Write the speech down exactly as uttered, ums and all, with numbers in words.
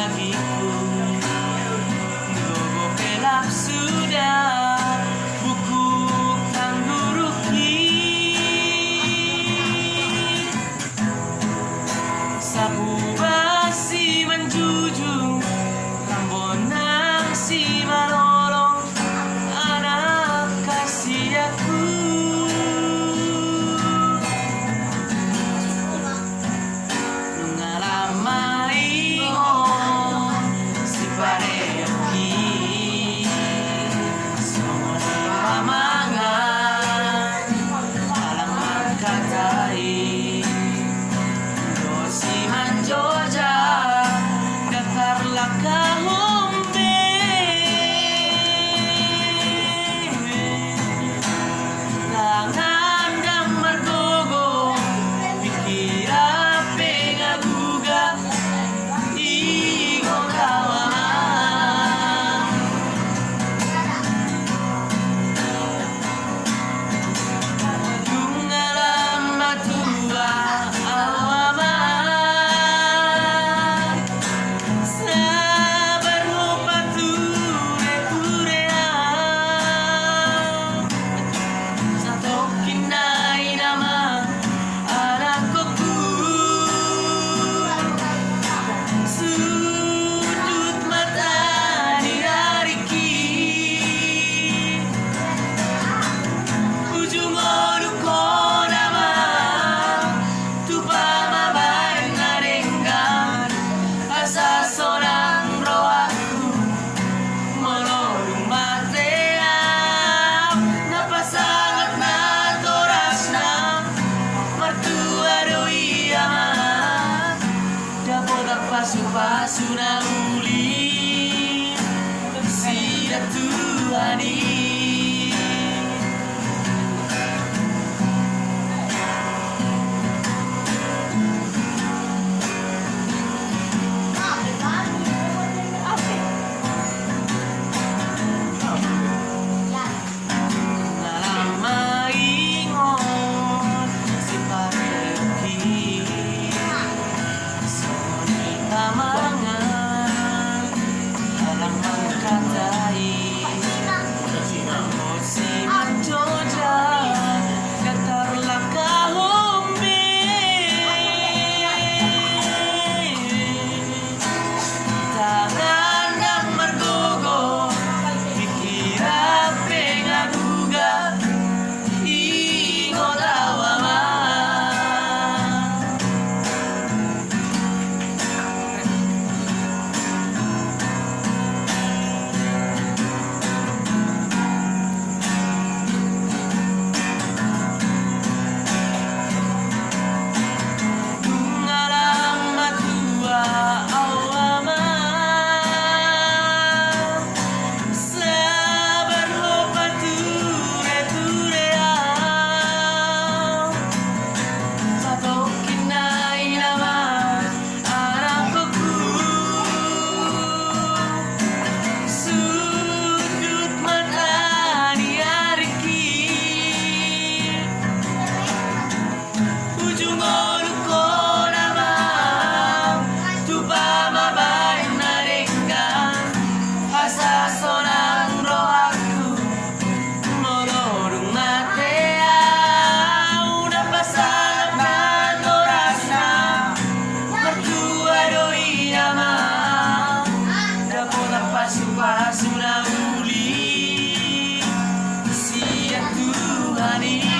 Dagingku, gogo pe lap suda, bukuk tangguruk i. Sapuba si manjujung, rambu nang si malolong, anak hasianku. Nunga lam maingot sipareonhi, songon i ma mangan, alang mangkatai. Dohot si manjojak, ndang tarlangkahon be. Tangan ndang margogo, pingkiran pe nga buga, ingot au amang. Nunga lam matua au amang, sabar ho patureturean. Satongkin nai nama anakkonhu, sundut mata ni aringki. Ujung ngolungkon amang, tupa ma baen na denggan, asa sonang rohangku. Molo dung mate au, na pasahat natorasna, martua do i amang. Dapotan pasupasu na uli sian Tuhan i. Nunga lam maingot sipareonhi, songon i ma mangan, alang mangkatai. Dohot si manjojak, ndang tarlangkahon be. Tangan ndang margogo, pingkiran pe nga buga, ingot au amang. Nunga lam matua au amang, sabar ho patureturean. Satongkin nai nama anakkonhu, sundut mata ni aringki. Ujung ngolungkon amang, tupa ma baen na denggan, asa sonang rohangku. Molo dung mate au, na pasahat natorasna, martua do i amang. Dapotan pasupasu na uli sian Tuhan i.